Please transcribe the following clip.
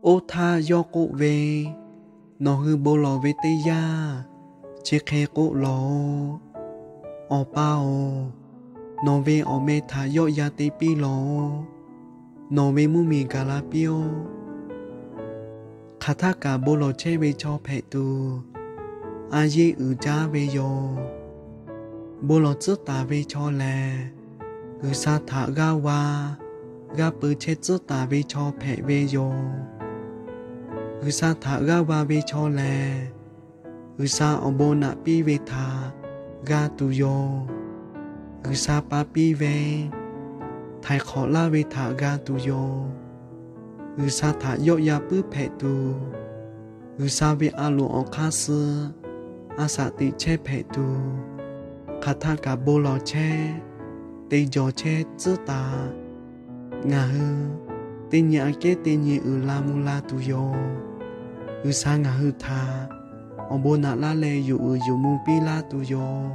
Oˇ htaˇ yawˇ k'oˆ ve, Nawˬ hui bon lawˬ ve teˇ yanˇ, chi hk'e k'oˆ lawˬ-oꞈ. Awˬ pa-oˬ, nawˬ ve awˬ meh htaꞈ yawˆ yan te piˇ lawˬ-oꞈ. Nawˬ ve mvuhˇmiˬ gaˬ la piˇ-oˆ. Hk'aˬ htaˇ kaꞈ bon lawˬ chehˇ ve chaw hpehꞈ tuˬ, a yeˇ uiˍ jaˇ ve yoˬ. Bon lawˬ tcuhˉ taˍ ve chaw lehˬ, G'uiˬsha htaꞈ g'aˇ va, g'aˇ peu chehˇ tcuhˉ taˍ ve chaw hpehꞈ ve yoˬ. G'uiˬsha htaꞈ g'aˇ va ve chaw lehˬ, G'uiˬsha awˬ bon naꞈ piˇ ve htaꞈ g'a tuˬ yoˬ. G'uiˬsha pa piˇ ve, htaiˍ hk'awꞈ laˇ ve htaꞈ g'a tuˬ yoˬ. G'uiˬsha htaꞈ yawˆ yan puiˉ hpehꞈ tuˬ, G'uiˬsha ve a loˍ awˬ hk'aˇ suh a shaꞈ teꞈ chehˇ hpehꞈ tuˬ, hk'aˬ htaˇ kaꞈ bon lawˬ chehˇ, te jawˬ chehˇ tcuhˉ taˍ. Ngaˬ hui teˇ nyi aꞈ kehˉ teˇ nyi uiˍ la mvuh la tuˬ yoˬ. G'uiˬsha ngaˬ hui htaꞈ awˬ bon naꞈ laˇ leh yonˍ uiˍ yonˍ mvuh piˇ laˇ tuˬ yoˬ.